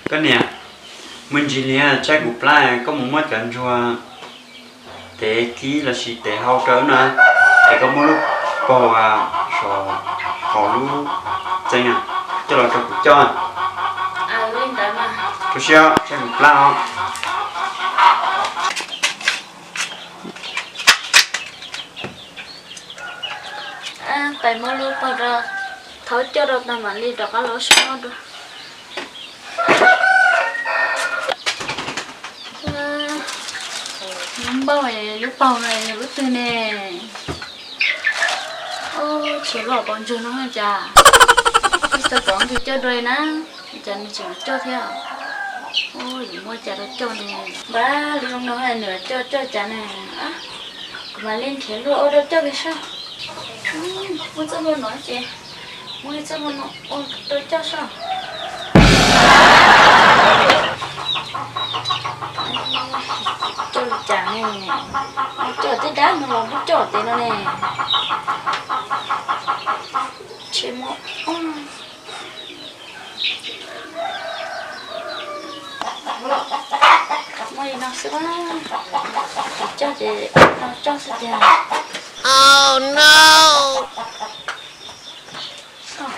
Koj niam, me ntsis li tshaib kuv plab, koj mus muab cov ntsuag tev kib los sis tev hau rau na, es koj muab lub paug saum hauv lub txee coj los rau kuv coj. Rau siab tshaib kuv plab os. Pais muab lub paug rau, thov coj rau tag mam li rov qab los sab no dua. Npauj, lub paug no yog lub twg ne? Tsis lub hauv paus ntsuag no cas, tsis tau pom nws coj dua na, cas nws tseem coj thiab. Yuav muab cas rau coj ne? Npab, lub zoo no nws coj coj cas ne? Kuv mam li nrhiav luag ua rau coj kiag soj. Muaj txoj hlua no ces muab txoj hlua no ua rau coj soj. Coj li cas ne? Coj tej dab no los muab coj tes no ne. Tsis muaj. Muaj li no xwb, coj ces no coj xwb tiag.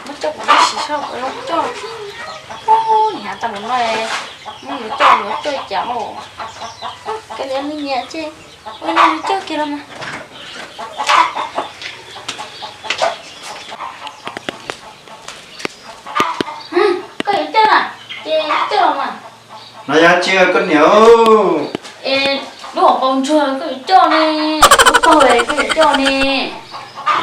Muab coj kuv lub siv soj kuv zoo coj. Hnyav tau mus no, muab yuav coj yuav coj cas os. Koj niam me nyiam ces ua li yus coj kiag los mas. Koj yuav coj na, ces coj los mas. No yog tsi koj niam? Es lub hauv paus ntsuag koj yuav coj ne, lub paug koj yuav coj ne.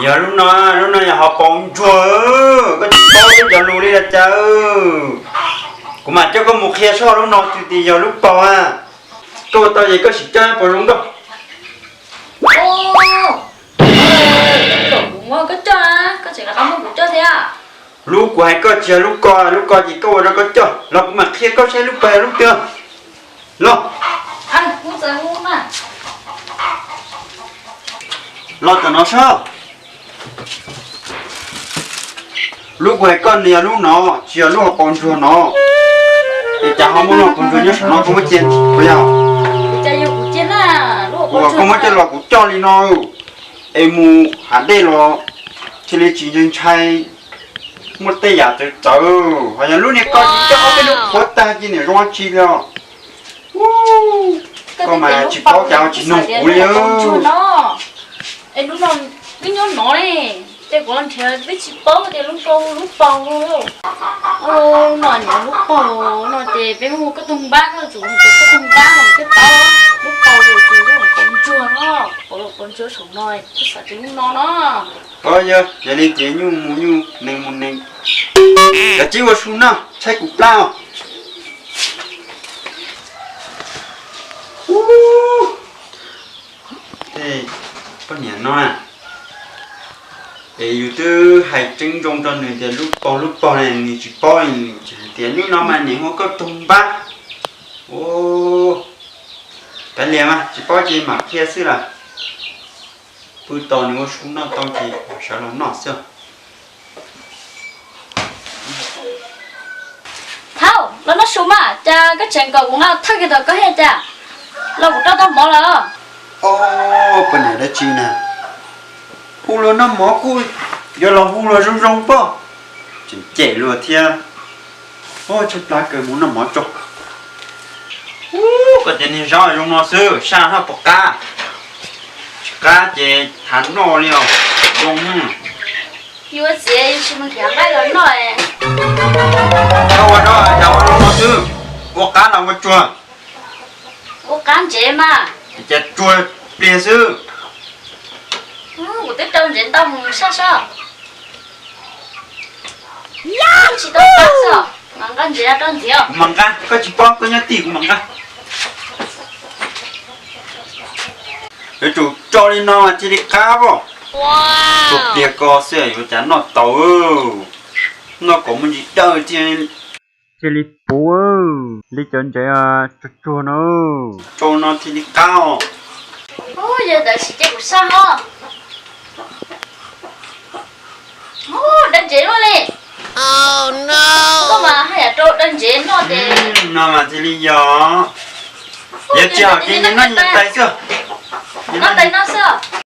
Yog lub no, lub no yog hauv paus ntsuag, koj tsis paub cov lus li los cas. Kuv mam coj koj mus qhia soj lub no tsis tias yog lub paug a. Koj ua tau ces koj sim coj puas zoo nkauj. Kom kuv muab koj coj, koj tseem rov qab muab kuv coj thiab. Lub kuv hais koj tsis yog lub ko, lub ko ces koj ua rau koj coj los kuv mam qhia koj saib lub paug yog lub twg. Los, los tom no soj. Lub kuv hais koj nws yog lub no, tsis yog lub hauv paus ntsuag no. Es cas ho muaj lub hauv paus ntsuag nyob saum no koj muab cia puas yog? Koj muab coj los kuv coj li no, es mus hav dej los thiaj li tsis ntshai ntshai, muaj tej yam txawv txawv. Ho yog lub niag ko tsis coj ob peb lub qhuav tag ces niam zoo tsis li os. Koj mas tsis paub cas tsis nug kuv li. Es lub no twb nyob no ne, ces kuv los nrhiav twb tsis paub tias lub ko lub paug. Lub no niam lub paug no ces peb muab hu koj tus npab, koj tsum hu koj tus npab no thiaj paub. Lub paug ces lub hauv paus ntsuag no, hauv paus ntsuag saum no, koj xav tias lub no no. Yog li ces nyuj mus nyuj, nees mus nees. Kav tsij ua su noj, tshaib kuv plab os. Tej poj niam no na, es yus twb hais tseeb zoo rau nws tias lub paug lub paug ne nws tsis paub, nws tseem hais tias lub no mas niam hu koj tus npab. Kav liam mas tsis paub ces mam qhia xwb lawm. Pw tos nws ua su noj tau ces sawv los noj xwb. Thaub, los noj su mas, cas koj tseem kom kuv nqa thawj kiag tom koj thiab cas? Los kuv rau tau mov lawm. Poj niam dab tsi na, hu luag noj mov kuj yuav los hu luag zoo zoo pob, tseem cem luag thiab. Tshaib plab kawg, mus noj mov tso. Koj cov niag zaub zoo no xwb, saj haj puas qab? Tsis qab ces thav noj li os, zoo. Yuav txiav yus tsis mus nrhiav nqaij los noj. Koj ua no cas ua zoo no xwb, ua qab los ua tsuag? Ua qab ntsev mas. Cas tsuag pliag xwb. Kuv twb rau ntsev ntau mus saj soj. Tsis tau qab xwb, mas nqa ntsev rau ntxiv. Kuv mam nqa, koj tsis paub koj nyob tim kuv mam nqa. Yuav tsum tso li no mas thiaj li qab os. Tsuag pliag ko xwb yuav cas noj tau. Noj kom muaj ntsis dawj thiaj li puv li cov ntsev tsuag tsuag no. Tso no thiaj li qab os. Yog ntawd sim cia kuv saj ho. Dawb ntsev luaj li. Koj mas haj yam rau dawb ntsev noj ces No mas thiaj li yog. Yog tsis haum ces nyias noj nyias tais xwb. Noj tais no xwb.